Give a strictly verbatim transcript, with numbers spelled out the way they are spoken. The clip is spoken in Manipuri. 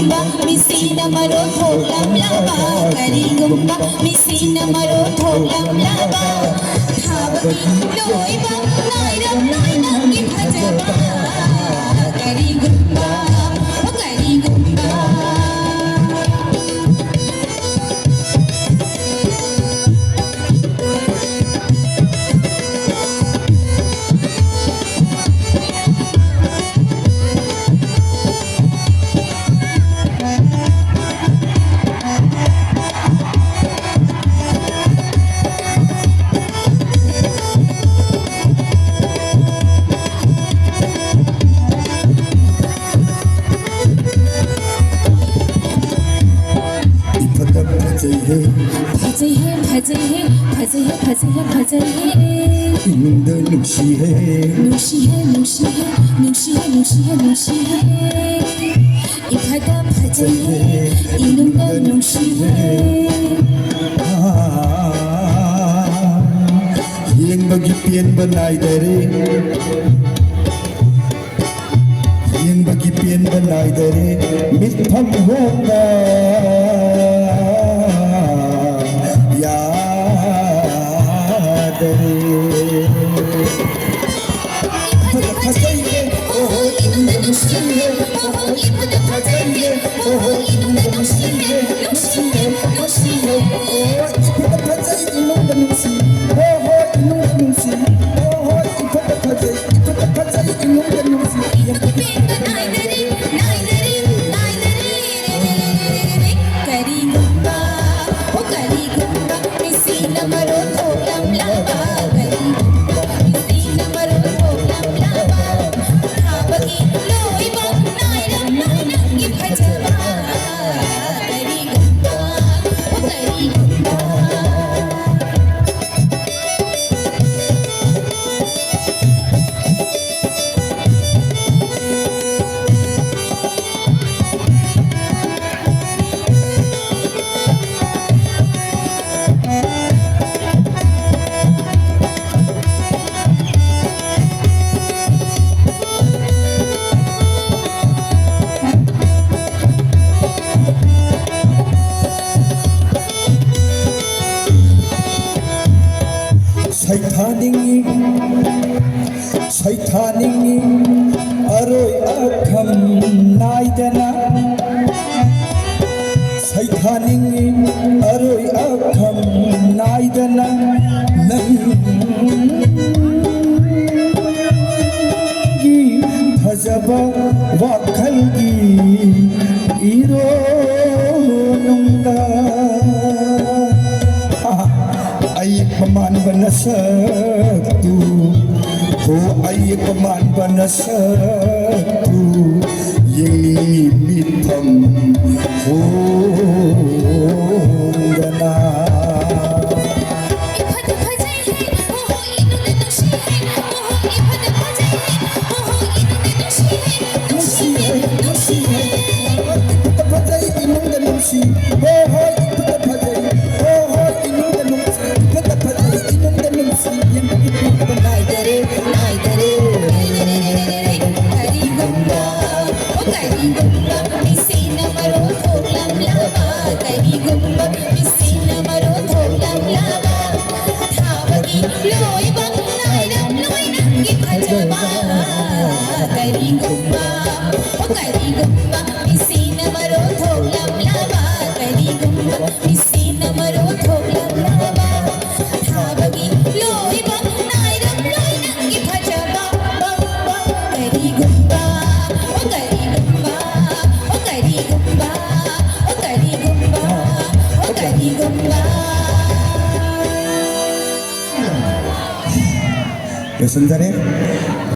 ꯃꯤꯁꯤꯅ ꯃꯔꯣꯜ ꯊꯣꯛꯂꯝꯂꯕ, ꯀꯔꯤꯒꯨꯝꯕ ꯃꯤꯁꯤꯅ ꯃꯔꯣꯜ ꯊꯣꯛꯂꯝꯂꯕ, ꯊꯥꯕꯒꯤ ꯂꯣꯏꯕ ꯅꯥꯏꯔꯝꯂꯣꯏ ꯅꯪꯒꯤ ꯐꯖꯕ꯫ ꯀꯔꯤꯒꯨꯝꯕ, ꯀꯔꯤꯒꯨꯝꯕ꯫ ꯏꯐꯇ ꯐꯖꯩꯍꯦ꯫ ꯐꯖꯩꯍꯦ, ꯐꯖꯩꯍꯦ, ꯐꯖꯩꯍꯦ, ꯐꯖꯩꯍꯦ, ꯐꯖꯩꯍꯦ꯫ ꯏꯅꯨꯡꯗ ꯅꯨꯡꯁꯤꯍꯦ꯫ ꯅꯨꯡꯁꯤꯍꯦ, ꯅꯨꯡꯁꯤꯍꯦ, ꯅꯨꯡꯁꯤꯍꯦ, ꯅꯨꯡꯁꯤꯍꯦ, ꯅꯨꯡꯁꯤꯍꯦ꯫ ꯏꯐꯇ ꯐꯖꯩꯍꯦ, ꯏꯅꯨꯡꯗ ꯅꯨꯡꯁꯤꯍꯦ꯫ ꯌꯦꯡꯕꯒꯤ ꯄꯦꯟꯕ ꯅꯥꯏꯗꯔꯦ꯫ ꯌꯦꯡꯕꯒꯤ ꯄꯦꯟꯕ ꯅꯥꯏꯗꯔꯦ꯫ ꯃꯤꯠꯐꯝ ꯍꯣꯡꯕ ꯌꯥꯗꯔꯦ꯫ ꯐꯖꯩꯌꯦ, ꯑꯣꯍꯣ, ꯏꯅꯨꯡꯗ ꯅꯨꯡꯁꯤꯌꯦ, ꯑꯣꯍꯣ, ꯏꯐꯇ ꯐꯖꯩꯌꯦ, ꯑꯣꯍꯣ, ꯏꯅꯨꯡꯗ ꯅꯨꯡꯁꯤꯌꯦ, ꯅꯨꯡꯁꯤꯌꯦ, ꯅꯨꯡꯁꯤꯌꯦ, ꯑꯣꯍꯣ, ꯏꯐꯇ ꯐꯖꯩ, ꯏꯅꯨꯡꯗ ꯅꯨꯡꯁꯤ, ꯑꯣꯍꯣ, ꯏꯅꯨꯡꯗ ꯅꯨꯡꯁꯤ, ꯑꯣꯍꯣ, ꯏꯐꯇ ꯐꯖꯩ, ꯏꯐꯇ ꯐꯖꯩ, ꯏꯅꯨꯡꯗ ꯅꯨꯡꯁꯤ꯫ ꯀꯔꯤꯒꯨꯝꯕ, ꯑꯣ, ꯀꯔꯤꯒꯨꯝꯕ, ꯃꯤꯁꯤꯅ ꯃꯔꯣꯜ ꯊꯣꯛꯂꯝꯂꯕ, ꯀꯔꯤꯒꯨꯝꯕ, ꯃꯤꯁꯤꯅ ꯃꯔꯣꯜ ꯊꯣꯛꯂꯝꯂꯕ, ꯊꯥꯕꯒꯤ ꯂꯣꯏꯕ ꯅꯤꯡꯉꯤ ꯑꯔꯣꯏ ꯑꯈꯝ ꯅꯥꯏꯗꯅ ꯅꯪꯒꯤ ꯐꯖꯕ ꯋꯥꯈꯜꯒꯤ ꯏꯔꯣꯅꯨꯡꯗ꯫ ꯑꯌꯦꯛꯄ ꯃꯥꯟꯕ ꯅꯁꯛꯇꯨ, ꯍꯣ, ꯑꯌꯦꯛꯄ ꯃꯥꯟꯕ ꯅꯁꯛꯇꯨ ꯌꯦꯡꯅꯤꯡꯉꯤ ꯃꯤꯠꯐꯝ ꯍꯣꯡꯗꯅ꯫ ꯅꯨꯡꯁꯤ, ꯍꯣꯏ, ꯏꯃꯨꯡꯗ ꯅꯨꯡꯁꯤ, ꯍꯣꯏ, ꯍꯣꯏ, ꯏꯃꯨꯡꯗ ꯅꯨꯡꯁꯤ, ꯍꯣꯏ, ꯍꯣꯏ, ꯏꯃꯨꯡꯗ ꯅꯨꯡꯁꯤ, ꯏꯃꯨꯡꯗ ꯅꯨꯡꯁꯤ, ꯌꯦꯡꯕꯒꯤ ꯄꯦꯟꯗꯕ ꯅꯥꯏꯗꯔꯦ, ꯅꯥꯏꯗꯔꯦ꯫ ꯀꯔꯤꯒꯨꯝꯕ, ꯀꯔꯤꯒꯨꯝꯕ ꯃꯤꯁꯤꯅ ꯃꯔꯣꯜ ꯊꯣꯛꯂꯝꯂꯕ, ꯀꯔꯤꯒꯨꯝꯕ ꯃꯤꯁꯤꯅ ꯃꯔꯣꯜ ꯊꯣꯛꯂꯝꯂꯕ, ꯊꯥꯕꯒꯤ ꯂꯣꯏꯕ ꯅꯥꯏꯔꯝꯂꯣꯏ ꯅꯪꯒꯤ ꯐꯖꯕ꯫ ꯀꯔꯤꯒꯨꯝꯕ, ꯀꯔꯤꯒꯨꯝꯕ ꯃꯤꯁꯤꯅ ꯃꯔꯣꯜ ꯊꯣꯛꯂꯝꯂꯕ, ꯀꯔꯤꯒꯨꯝꯕ ꯃꯤꯁꯤꯅ ꯃꯔꯣꯜ ꯊꯣꯛꯂꯝꯂꯕ, ꯊꯥꯕꯒꯤ ꯂꯣꯏꯕ ꯅꯥꯏꯔꯝꯂꯣꯏ ꯅꯪꯒꯤ ꯐꯖꯕ꯫ ꯀꯔꯤꯒꯨꯝꯕ, ꯑꯣ ꯀꯔꯤꯒꯨꯝꯕ, ꯑꯣ ꯀꯔꯤꯒꯨꯝꯕ, ꯑꯣ ꯀꯔꯤꯒꯨꯝꯕ, ꯑꯣ ꯀꯔꯤꯒꯨꯝꯕ꯫ ꯂꯣꯏꯁꯤꯟꯖꯔꯦ꯫